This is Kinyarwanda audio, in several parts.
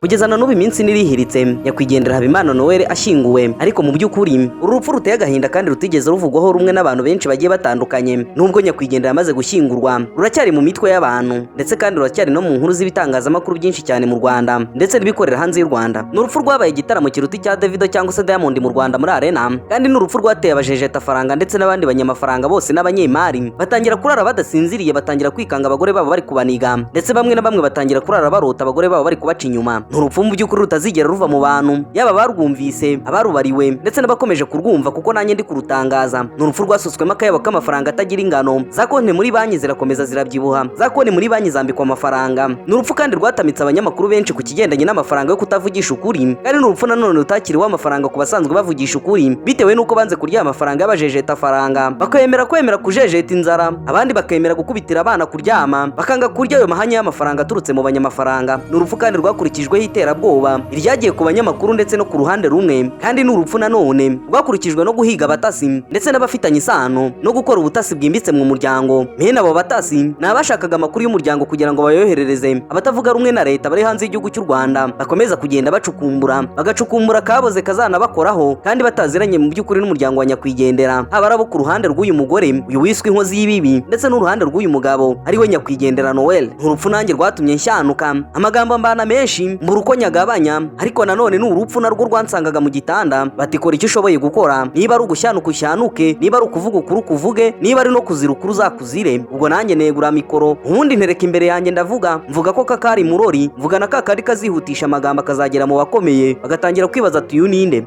Kugeza na n'ubu iminsi nirihiritse nyakwigendera Habimana Noel ashyinguwe, ariko mu by'ukuri uru rupfu ruteye agahinda kandi rutigeze ruvugwaho rumwe n'abantu benshi bagiye batandukanye. Nubwo nyakwigendera amaze gushyingurwa, ruracyari mu mitwe y'abantu, ndetse kandi ruracyari no mu nkuru z'ibitangazamakuru byinshi cyane mu Rwanda ndetse n'ibikorera hanze y'u Rwanda. Ni urupfu rwabaye igitaramo kiruta icya Davido cyangwa se Diamond mu Rwanda muri Arena, kandi ni urupfu rwateye abajejetafaranga ndetse n'abandi banyamafaranga bose n'abanyemari batangira kurara badasinziriye, batangira kwikanga abagore babo bari kubaniga, ndetse bamwe na bamwe batangira kurara barota abagore babo bari kubaca inyuma. Ni urupfu mu by'ukuri rutazigera ruva mu bantu, yaba abarwumvise, abarubariwe ndetse n'abakomeje kurwumva, kuko nanjye ndi kurutangaza. Ni urupfu rwasutswemo akayabo k'amafaranga atagira ingano. Za konti muri banki zirakomeza zirabyibuha, za konti muri banki zambikwa amafaranga. Ni urupfu kandi rwatamitse abanyamakuru benshi ku kigendanye n'amafaranga yo kutavugisha ukuri, kandi ni urupfu nanone rutakiriweho amafaranga ku basanzwe bavugisha ukuri, bitewe n'uko banze kurya amafaranga y'abajejetafaranga, bakemera kwemera kujejeta inzara, abandi bakemera gukubitira abana kuryama, bakanga kurya ayo mahanya y'amafaranga aturutse mu banyamafaranga. Ni urupfu kandi rwakurikijweho iterabwoba iryagiye ku banyamakuru ndetse no ku ruhande rumwe, kandi ni urupfu nanone rwakurikijwe no guhiga abatasi ndetse n'abafitanye isano no gukora ubutasi bwimbitse mu muryango. Mwene abo batasi ni abashakaga amakuru y'umuryango kugira ngo bayoherereze abatavuga rumwe na leta bari hanze y'igihugu cy'u Rwanda, bakomeza kugenda bacukumbura, bagacukumbura kaboze kazanabakoraho, kandi bataziranye mu by'ukuri n'umuryango wa nyakwigendera, haba ari abo ku ruhande rw'uyu mugore, uyu wiswe inkozi y'ibibi, ndetse n'uruhande rw'uyu mugabo ari we nyakwigendera Noel. Ni urupfu nanjye rwatumye nshyanuka, amagambo mbana menshi, mbura uko nyagabanya, ariko nanone ni urupfu narwo rwansangaga mu gitanda, bati: "Kora icyo ushoboye gukora, niba ari ugushyanuka ushyanuke, niba ari ukuvuga ukuri ukuvuge, niba ari no kuzira ukuri uzakuzire." Ubwo nanjye negura mikoro, ubundi ntereka imbere yanjye, ndavuga, mvuga ko kakari murori, mvuga na kakandi kazihutisha amagambo akazagera mu bakomeye, bagatangira kwibaza ati: "Uyu ninde?"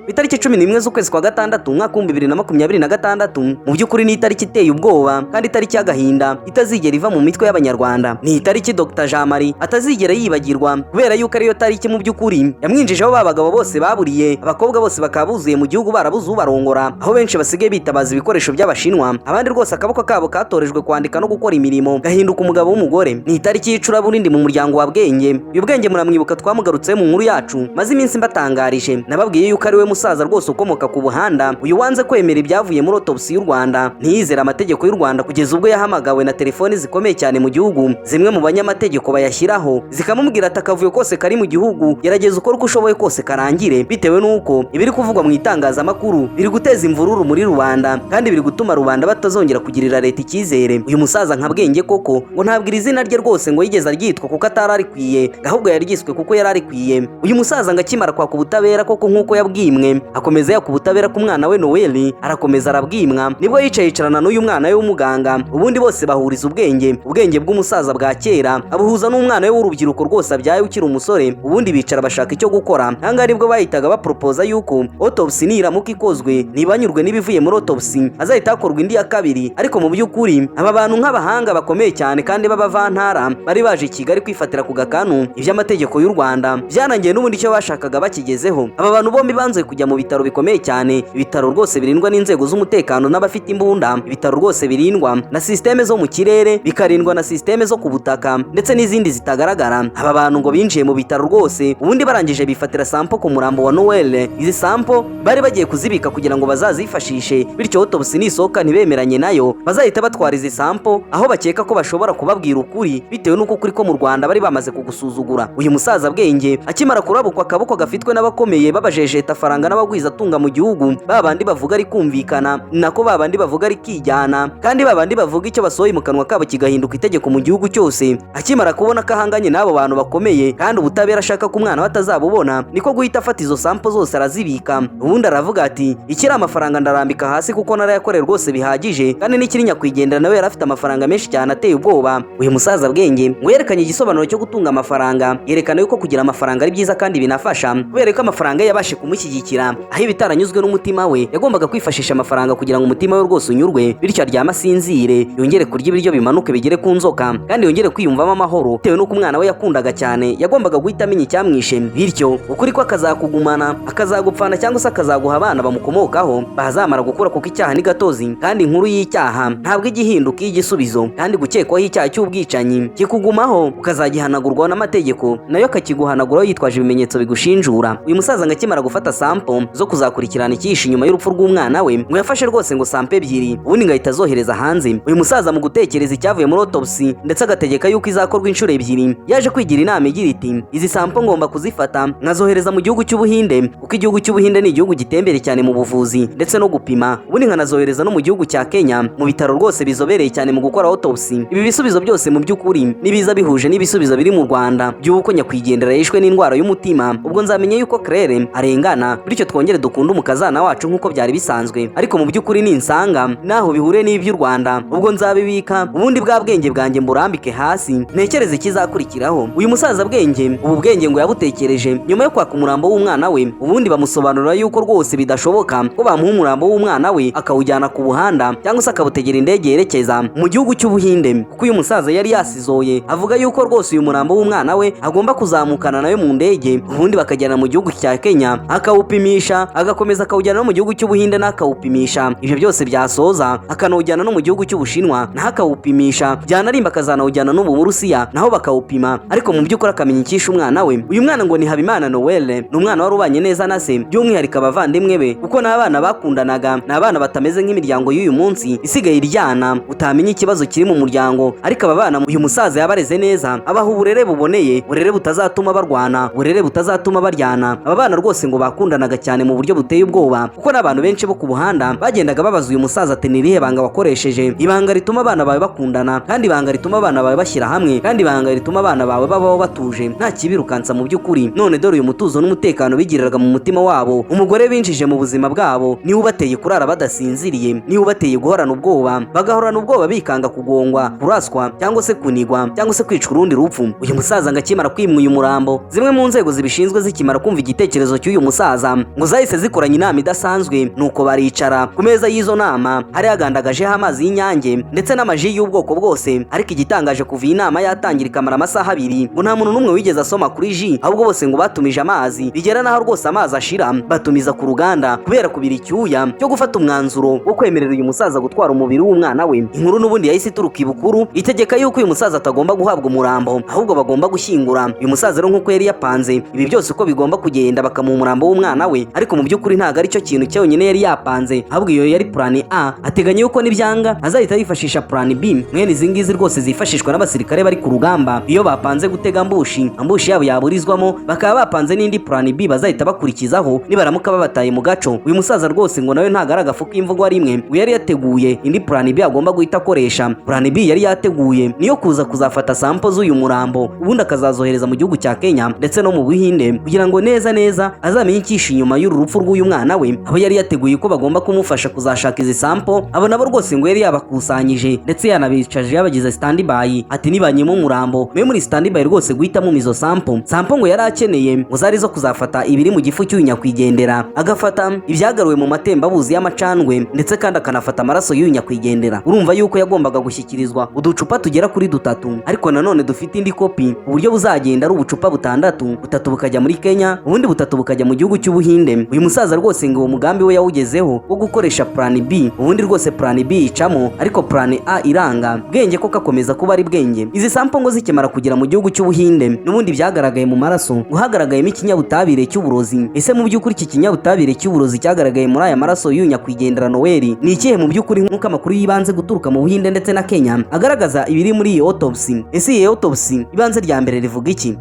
Itariki 11 z'ukwezi kwa gatandatu, umwaka wa 2026, mu by'ukuri ni itariki iteye ubwoba kandi itariki y'agahinda itazigera iva mu mitwe y'Abanyarwanda. Ni itariki Dr Jean Marie atazigera yibagirwa, kubera yuko ariyo tariki mu by'ukuri yamwinjijeho ba bagabo bose baburiye, abakobwa bose bakaba buzuye mu gihugu barabuze ubarongora, aho benshi basigaye bitabaza ibikoresho by'Abashinwa, abandi rwose akaboko kabo katorejwe kwandika no gukora imirimo gahinduka umugabo w'umugore. Ni itariki y'icuraburindi mu muryango wa Bwenge. Uyu Bwenge muramwibuka, twamugarutse mu nkuru yacu maze iminsi mbatangarije. Nababwiye yuko ari we musaza rwose ukomoka ku Buhanda, uyu wanze kwemera ibyavuye muri autopsy y'u Rwanda, ntiyizere amategeko y'u Rwanda, kugeza ubwo yahamagawe na telefoni zikomeye cyane mu gihugu, zimwe mu banyamategeko bayashyiraho, zikamubwira ati: "Akavuyo kose kari mu gihugu, gerageza ukore uko ushoboye kose karangire, bitewe n'uko ibiri kuvugwa mu itangazamakuru biri guteza imvururu muri rubanda kandi biri gutuma rubanda batazongera kugirira leta icyizere." Uyu musaza nka Bwenge koko ngo ntabwira izina rye rwose ngo yigeze aryitwa kuko atari arikwiye, ahubwo yaryiswe kuko yari arikwiye. Uyu musaza ngo akimara kwaka ubutabera koko nk'uko yabwimwe, akomeza yaka ubutabera ku mwana we Noel, arakomeza arabwimwa, nibwo yicaye yicarana n'uyu mwana we w'umuganga, ubundi bose bahuriza ubwenge, ubwenge bw'umusaza bwa kera abuhuza n'umwana we w'urubyiruko rwose abyaye ukiri umusore, ubundi bicara bashaka icyo gukora. Ahangaha nibwo bahitaga baporopoza yuko autopsy niramuka ikozwe, ntibanyurwe n'ibivuye muri autopsy, hazahita hakorwa indi ya kabiri. Ariko mu by'ukuri aba bantu nk'abahanga bakomeye cyane kandi b'abavantara bari baje i Kigali kwifatira ku gakanu iby'amategeko y'u Rwanda, byarangiye n'ubundi icyo bashakaga bakigezeho. Aba bantu bombi banze kujya mu bitaro bikomeye cyane, ibitaro rwose birindwa n'inzego z'umutekano n'abafite imbunda, ibitaro rwose birindwa na sisiteme zo mu kirere, bikarindwa na sisiteme zo ku butaka ndetse n'izindi zitagaragara. Aba bantu ngo binjiye mu bitaro rwose, ubundi barangije bifatira sample ku murambo wa Noel. Izi sample bari bagiye kuzibika kugira ngo bazazifashishe, bityo autopsy nisohoka ntibemeranye nayo, bazahita batwara izi sample aho bakeka ko bashobora kubabwira ukuri, bitewe n'uko ukuri ko mu Rwanda bari bamaze kugusuzugura. Uyu musaza Bwenge akimara kurabukwa akaboko gafitwe n'abakomeye b'abajejeta faranga n'abagwizatunga mu gihugu, ba bandi bavuga ari kumvikana, nako ba bandi bavuga ari kijyana, kandi ba bandi bavuga icyo basohoye mu kanwa kabo kigahinduka itegeko mu gihugu cyose, akimara kubona ko ahanganye n'abo bantu bakomeye kandi ubutabera ashaka ko umwana we atazabubona, niko guhita afata izo sample zose arazibika, ubundi aravuga ati: "Ikiri amafaranga ndarambika hasi kuko narayakoreye rwose bihagije, kandi n'ikiri nyakwigendera nawe yari afite amafaranga menshi cyane ateye ubwoba." Uyu musaza Bwenge ngo yerekanye igisobanuro cyo gutunga amafaranga, yerekana yuko kugira amafaranga ari byiza kandi binafasha, kubera ko amafaranga ye yabashe kumushyigikira. bikurikira, aho ibitaranyuzwe n'umutima we yagombaga kwifashisha amafaranga kugira ngo umutima we rwose unyurwe, bityo aryame asinzire, yongere kurya ibiryo bimanuke bigere ku nzoka, kandi yongere kwiyumvamo amahoro bitewe n'uko umwana we yakundaga cyane yagombaga guhita amenya icyamwishe, bityo ukuri ko akazakugumana, akazagupfana cyangwa se akazaguha abana bamukomokaho bazamara gukura, kuko icyaha ni gatozi kandi inkuru y'icyaha ntabwo ijya ihinduka iy'igisubizo, kandi gukekwaho icyaha cy'ubwicanyi kikugumaho ukazagihanagurwaho n'amategeko, nayo akakiguhanaguraho yitwaje ibimenyetso bigushinjura. Uyu musaza ngo akimara gufata sample zo kuzakurikirana icyihishe inyuma y'urupfu rw'umwana we, ngo yafashe rwose ngo sample ebyiri, ubundi ngo ahita azohereza hanze. Uyu musaza mu gutekereza icyavuye muri autopsy ndetse agategeka yuko izakorwa inshuro ebyiri, yaje kwigira inama igira iti: "Izi sample ngomba kuzifata nkazohereza mu gihugu cy'Ubuhinde, kuko igihugu cy'Ubuhinde ni igihugu gitembere cyane mu buvuzi ndetse no gupima, ubundi nkanazohereza no mu gihugu cya Kenya mu bitaro rwose bizobereye cyane mu gukora autopsy. Ibi bisubizo byose mu by'ukuri nibiza bihuje n'ibisubizo biri mu Rwanda by'uko nyakwigendera yishwe n'indwara y'umutima, ubwo nzamenye yuko Claire arengana, bityo twongere dukunde umukazana wacu nk'uko byari bisanzwe. Ariko mu by'ukuri ninsanga naho bihuriye n'iby'u Rwanda, ubwo nzabibika, ubundi bwa bwenge bwanjye mburambike hasi, ntekereze ikizakurikiraho." Uyu musaza bwenge, ubu bwenge ngo yabutekereje nyuma yo kwaka umurambo w'umwana we, ubundi bamusobanurira yuko rwose bidashoboka ko bamuha umurambo w'umwana we akawujyana ku buhanda cyangwa se akawutegera indege yerekeza mu gihugu cy'Ubuhinde, kuko uyu musaza yari yasizoye avuga yuko rwose uyu murambo w'umwana we agomba kuzamukana nawe mu ndege, ubundi bakajyana mu gihugu cya Kenya akawupimisha, agakomeza akawujyana no mu gihugu cy'Ubuhinde n'akawupimisha, ibyo byose byasoza akanawujyana no mu gihugu cy'Ubushinwa naho akawupimisha, byanarimba akazanawujyana no mu Burusiya naho bakawupima, ariko mu by'ukuri akamenya icyishe umwana we. Uyu mwana ngo ni Habimana Noel, ni umwana wari ubanye neza na se, by'umwihariko abavandimwe be, kuko n'abana bakundanaga, ni abana batameze nk'imiryango y'uyu munsi isigaye iryana utamenya ikibazo kiri mu muryango. Ariko aba bana uyu musaza yabareze neza, abaha uburere buboneye, uburere butazatuma barwana, uburere butazatuma baryana. Aba bana rwose ngo bakundanaga cyane mu buryo buteye ubwoba, kuko n'abantu benshi bo ku buhanda bagendaga babaza uyu musaza ati: "Ni irihe banga wakoresheje, ibanga rituma abana bawe bakundana, kandi ibanga rituma abana bawe bashyira hamwe, kandi ibanga rituma abana bawe babaho batuje nta kibirukansa mu by'ukuri? None dore uyu mutuzo n'umutekano bigiriraga mu mutima wabo, umugore binjije mu buzima bwabo niwe ubateye kurara badasinziriye, niwe ubateye guhorana ubwoba, bagahorana ubwoba bikanga kugongwa, kuraswa cyangwa se kunigwa cyangwa se kwicwa urundi rupfu." Uyu musaza ngo akimara kwimwa uyu murambo, zimwe mu nzego zibishinzwe zikimara kumva igitekerezo cy'uyu musaza, ngo zahise zikoranya inama idasanzwe, nuko baricara ku meza y'izo nama hari hagandagajeho amazi y'Inyange ndetse n'amaji y'ubwoko bwose. Ariko igitangaje, kuva iyi nama yatangira ikamara amasaha 2, ngo nta muntu n'umwe wigeze asoma kuri jus, ahubwo bose ngo batumije amazi, bigera n'aho rwose amazi ashira batumiza ku ruganda kubera kubira icyuya cyo gufata umwanzuro wo kwemerera uyu musaza gutwara umubiri w'umwana we. Inkuru n'ubundi yahise ituruka ibukuru itegeka yuko uyu musaza atagomba guhabwa umurambo, ahubwo bagomba gushyingura uyu musaza rero nk'uko yari yapanze ibi byose uko bigomba kugenda, bakamuha umurambo w'umwana we. Ariko mu by'ukuri ntabwo aricyo kintu cyonyine yari yapanze, ahubwo iyo yari plan A, ateganya yuko nibyanga azahita yifashisha plan B. Mwene izi ngizi rwose zifashishwa n'abasirikare bari ku rugamba iyo bapanze gutega ambush, ambush yabo yaburizwamo, bakaba bapanze n'indi plan B bazahita bakurikizaho nibaramuka babataye mu gaco. Uyu musaza rwose ngo nawe ntabwo ari agafu k'imvugo rimwe, ngo yari yateguye indi plan B agomba guhita akoresha. Plan B yari yateguye niyo kuza kuzafata sample z'uyu murambo, ubundi akazazohereza mu gihugu cya Kenya ndetse no mu Buhinde, kugira ngo neza neza azamenye icyishe inyuma y'uru rupfu rw'uyu mwana we. Aho yari yateguye ko bagomba kumufasha kuzashaka izi sample, abo nabo rwose ngo yari yabakusanyije ndetse yanabicaje yabagize standby, ati: "Nibanyemo umurambo mwe muri standby rwose guhitamo izo sample." Sample ngo yari akeneye ngo zari zo kuzafata ibiri mu gifu cy'uyu nyakwigendera, agafata ibyagaruwe mu matembabuzi y'amacandwe, ndetse kandi akanafata amaraso y'uyu nyakwigendera. Urumva yuko yagombaga gushyikirizwa uducupa tugera kuri dutatu, ariko nanone dufite indi kopi, uburyo buzagenda ari ubucupa butandatu, butatu bukajya muri Kenya, ubundi butatu bukajya mu gihugu cy'Ubuhinde. Uyu musaza rwose ngo uwo mugambi we yawugezeho wo gukoresha plan B, ubundi rwose plan B icamo, ariko plan A iranga. Bwenge ko kakomeza kuba ari bwenge. Izi sample ngo zikimara kugera mu gihugu cy'Ubuhinde, n'ubundi byagaragaye mu maraso ngo hagaragayemo ikinyabutabire cy'uburozi. Ese mu by'ukuri iki kinyabutabire cy'uburozi cyagaragaye muri aya maraso y'uyu nyakwigendera Noel ni ikihe mu by'ukuri, nk'uko amakuru y'ibanze guturuka mu Buhinde ndetse na Kenya agaragaza ibiri muri iyi autopsy? Ese iyi autopsy ibanze rya mbere rivuga iki?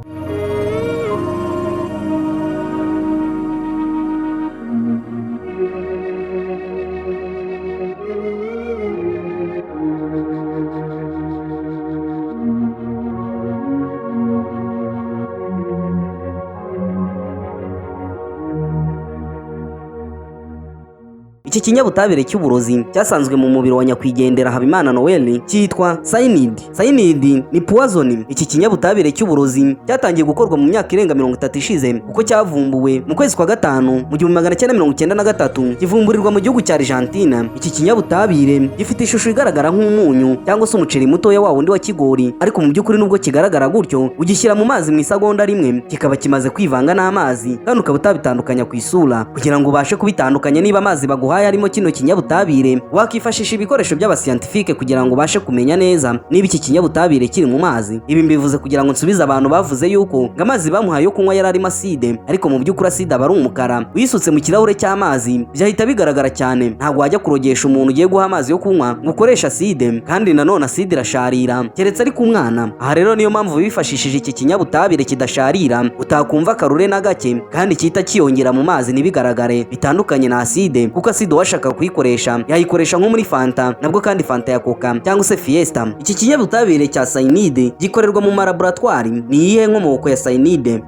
Iki kinyabutabire cy'uburozi cyasanzwe mu mubiri wa nyakwigendera Habimana Noel cyitwa cyanide. Cyanide ni poison. Iki kinyabutabire cy'uburozi cyatangiye gukorwa mu myaka irenga 30 ishize, kuko cyavumbuwe mu kwezi kwa gatanu mu 1993, kivumburirwa mu gihugu cya Argentina. Iki kinyabutabire gifite ishusho igaragara nk'umunyu cyangwa se umuceri mutoya wa wundi wa kigori, ariko mu by'ukuri nubwo kigaragara gutyo, ugishyira mu mazi mu isegonda rimwe kikaba kimaze kwivanga n'amazi, kandi ukaba utabitandukanya ku isura. Kugira ngo ubashe kubitandukanya niba amazi baguhaye harimo kino kinyabutabire, wakifashisha ibikoresho by'abascientifique kugira ngo ubashe kumenya neza niba iki kinyabutabire kiri mu mazi. Ibi mbivuze kugira ngo nsubize abantu bavuze yuko ngo amazi bamuhaye yo kunywa yari arimo acide, ariko mu by'ukuri acide aba ari umukara. Uyisutse mu kirahure cy'amazi byahita bigaragara cyane. Ntabwo wajya kurogesha umuntu ugiye guha amazi yo kunywa ngo ukoreshe acide, kandi nanone acide irasharira, keretse ari ku mwana. Aha rero niyo mpamvu bifashishije iki kinyabutabire kidasharira, utakumva akarure na gake, kandi gihita kiyongera mu mazi ntibigaragare, bitandukanye na acide, kuko acide uwashaka kuyikoresha yayikoresha nko muri Fanta, nabwo kandi Fanta ya Coca cyangwa se Fiesta. Iki kinyabutabire cya cyanide gikorerwa mu malaboratwari. Ni iyihe nkomoko ya cyanide?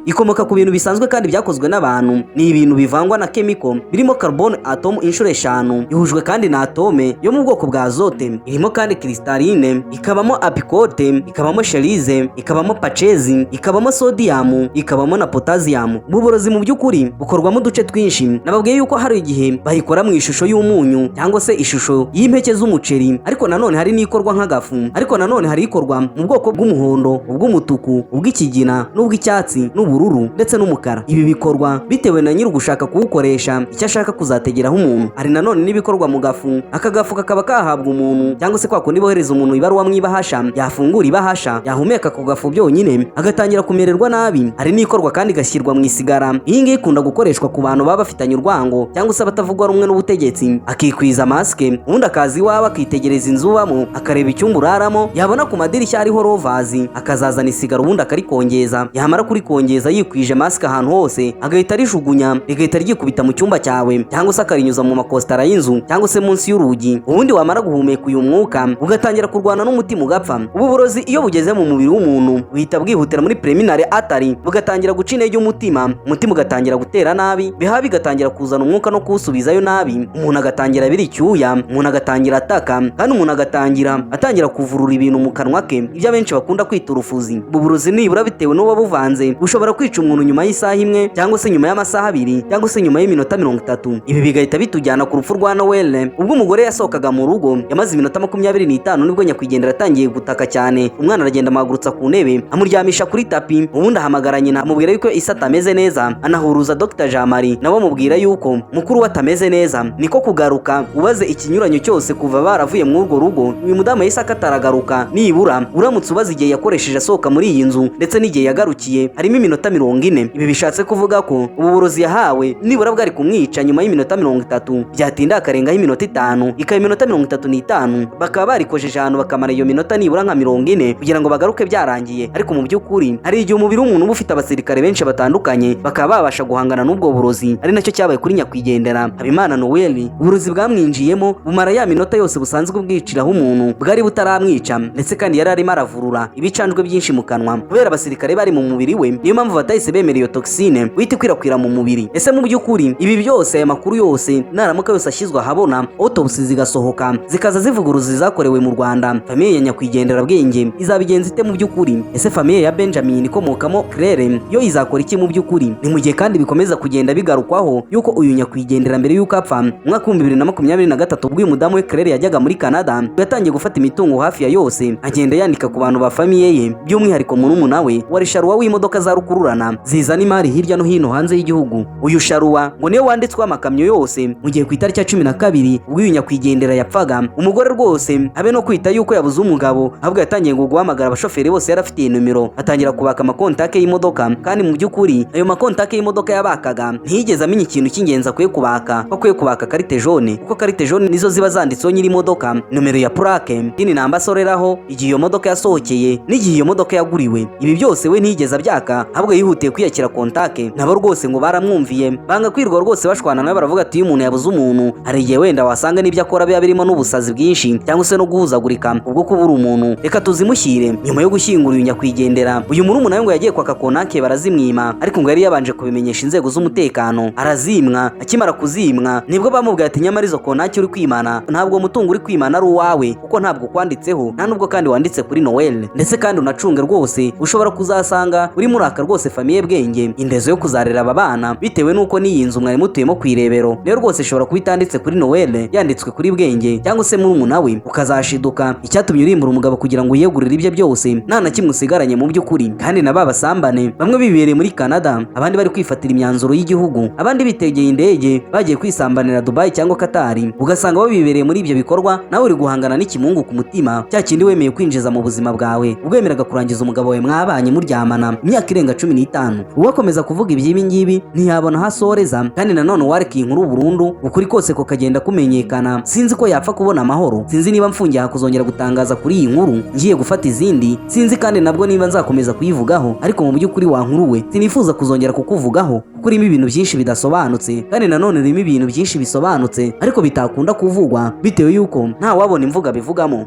Ikomoka ku bintu bisanzwe kandi byakozwe n'abantu. Ni ibintu bivangwa na chemical birimo carbon atom inshuro 5, ihujwe kandi na atome yo mu bwoko bwa azote. Irimo kandi crystalline, ikabamo apicote, ikabamo cherize, ikabamo pachezi, ikabamo sodium, ikabamo na potassium. Ubu burozi mu by'ukuri bukorwamo uduce twinshi. Nababwiye yuko hari igihe bayikora mu ishusho y'umunyu cyangwa se ishusho y'impeke z'umuceri, ariko nanone hari n'ikorwa nk'agafu, ariko nanone hari ikorwa mu bwoko bw'umuhondo, ubw'umutuku, ubw'ikigina n'ubw'icyatsi n'ubururu ndetse n'umukara. Ibi bikorwa bitewe na nyiri ugushaka kuwukoresha icyo ashaka kuzategeraho umuntu. Hari nanone n'ibikorwa mu gafu, aka gafu kakaba kahabwa umuntu, cyangwa se kwa kundi bohereza umuntu ibaruwa mu ibahasha, yafungura ibahasha, yahumeka ako gafu byonyine agatangira kumererwa nabi. Hari n'ikorwa kandi igashyirwa mu isigara. Iyi ngiyi ikunda gukoreshwa ku bantu baba bafitanye urwango cyangwa se abatavuga rumwe n'ubutegetsi. Akikwiza masike, ubundi akaza iwawe akitegereza inzu ubamo, akareba icyumba uraramo, yabona ku madirishya hariho rovazi, akazazana isigara ubundi akarikongeza. Yamara kurikongeza yikwije masike ahantu hose, agahita arijugunya, rigahita ryikubita mu cyumba cyawe, cyangwa se akarinyuza mu makositara y'inzu cyangwa se munsi y'urugi. Ubundi wamara guhumeka uyu mwuka ugatangira kurwana n'umutima ugapfa. Ubu burozi iyo bugeze mu mubiri w'umuntu buhita bwihutira muri pulmonary artery, bugatangira guca intege umutima, umutima ugatangira gutera nabi, biha bigatangira kuzana umwuka no kuwusubizayo nabi, umuntu agatangira abira icyuya, umuntu agatangira ataka, kandi umuntu agatangira atangira kuvurura ibintu mu kanwa ke, ibyo abenshi bakunda kwita urufuzi. Ubu burozi nibura bitewe n'uwo buvanze bushobora kwica umuntu nyuma y'isaha imwe, cyangwa se nyuma y'amasaha 2, cyangwa se nyuma y'iminota 30. Ibi bigahita bitujyana ku rupfu rwa Noel. Ubwo umugore yasohokaga mu rugo yamaze iminota 25, nibwo nyakwigendera atangiye gutaka cyane. Umwana aragenda amuhagurutsa ku ntebe, amuryamisha kuri tapi, ubundi ahamagara nyina amubwira yuko ise atameze neza, anahuruza Dr Jean Marie nawe amubwira yuko mukuru we atameze neza. Niko kugaruka ubaze ikinyuranyo cyose kuva baravuye muri urwo rugo, uyu mudamu yahise akataragaruka. Nibura uramutse ubaze igihe yakoresheje asohoka muri iyi nzu ndetse n'igihe yagarukiye, harimo iminota 40. Ibi bishatse kuvuga ko ubu burozi yahawe nibura bwari kumwica nyuma y'iminota 30, byatinda akarengaho iminota 5, ikaba iminota 35, bakaba barikojeje ahantu bakamara iyo minota nibura nka 40 kugira ngo bagaruke byarangiye. Ariko mu by'ukuri hari igihe umubiri w'umuntu uba ufite abasirikare benshi batandukanye, bakaba babasha guhangana n'ubwo burozi, ari nacyo cyabaye kuri nyakwigendera Habimana Noel. Uburozi bwamwinjiyemo bumara ya minota yose busanzwe bwiciraho umuntu bwari butaramwica, ndetse kandi yari arimo aravurura ibicanjwe byinshi mu kanwa kubera abasirikare bari mu mubiri we. Niyo mpamvu batahise bemera iyo toxine guhita ikwirakwira mu mubiri. Ese mu by'ukuri ibi byose, aya makuru yose naramuka yose ashyizwe ahabona, autopsy zigasohoka zikaza zivuguruza izakorewe mu Rwanda, famille ya nyakwigendera Bwenge izabigenza ite mu by'ukuri? Ese famille ya Benjamin ikomokamo Claire yo izakora iki mu by'ukuri? Ni mu gihe kandi bikomeza kugenda bigarukwaho yuko uyu nyakwigendera mbere yuko apfa mu mwaka wa 2023, ubwo uyu mudamu we Claire yajyaga muri Canada, yatangiye gufata imitungo hafi ya yose agenda yandika ku bantu ba famille ye, by'umwihariko murumuna we wari sharuwa w'imodoka za rukururana zizana imari hirya no hino hanze y'igihugu. Uyu sharuwa ngo niwe wanditsweho amakamyo yose, mu gihe ku itariki ya 12 ubwo uyu nyakwigendera yapfaga, umugore rwose habe no kwita yuko yabuze umugabo, ahubwo yatangiye ngo guhamagara abashoferi bose yarafitiye nomero, atangira kubaka amakontake y'imodoka. Kandi mu by'ukuri ayo makontake y'imodoka yabakaga ntiyigeze amenya ikintu cy'ingenzi akwiye kubaka, ko akwiye kubaka carte jaune, kuko carte jaune nizo ziba zanditseho nyiri imodoka, nomero ya plaque, TIN number asoreraho, igihe iyo modoka yasohokeye n'igihe iyo modoka yaguriwe. Ibi byose we ntiyigeze abyaka, ahubwo Ahubwo yihutiye kwiyakira kontake nabo rwose ngo baramwumviye, banga kwirwa rwose bashwana nawe. Baravuga ati: "Iyo umuntu yabuze umuntu, hari igihe wenda wasanga n'ibyo akora biba birimo n'ubusazi bwinshi cyangwa se no guhuzagurika ubwo kubura umuntu, reka tuzimushyire." Nyuma yo gushyingura uyu nyakwigendera, uyu murumuna we ngo yagiye kwaka kontake barazimwima, ariko ngo yari yabanje kubimenyesha inzego z'umutekano, arazimwa. Akimara kuzimwa nibwo bamubwiye ati: "Nyamara izo kontake uri kwimana, ntabwo umutungo uri kwimana ari uwawe, kuko ntabwo kwanditseho, nta nubwo kandi wanditse kuri Noel. Ndetse kandi unacunge rwose, ushobora kuzasanga urimo uraka rwose famille Bwenge indezo yo kuzarera aba bana, bitewe n'uko n'iyi nzu mwari mutuyemo ku Irebero rero rwose ishobora kuba itanditse kuri Noel, yanditswe kuri Bwenge cyangwa se murumuna we, ukazashiduka icyatumye urimbura umugabo kugira ngo uyegurire ibye byose nta na kimwe usigaranye mu by'ukuri." Kandi na ba basambane bamwe bibereye muri Canada, abandi bari kwifatira imyanzuro y'igihugu, abandi bitegeye indege bagiye kwisambanira Dubai cyangwa Qatar, ugasanga bo bibereye muri ibyo bikorwa, nawe uri guhangana n'ikimungu ku mutima, cya kindi wemeye kwinjiza mu buzima bwawe ubwo wemeraga kurangiza umugabo wawe mwabanye muryamana imyaka irenga 15. Uwakomeza kuvuga iby'ibi ngibi ntiyabona aho asoreza. Kandi nanone uwareka iyi nkuru burundu, ukuri kose kukagenda kumenyekana, sinzi ko yapfa kubona amahoro. Sinzi niba mfungiye aha kuzongera gutangaza kuri iyi nkuru, ngiye gufata izindi. Sinzi kandi nabwo niba nzakomeza kuyivugaho. Ariko mu by'ukuri wa nkuru we, sinifuza kuzongera kukuvugaho, kuko urimo ibintu byinshi bidasobanutse, kandi nanone urimo ibintu byinshi bisobanutse ariko bitakunda kuvugwa, bitewe yuko nta wabona imvuga bivugamo.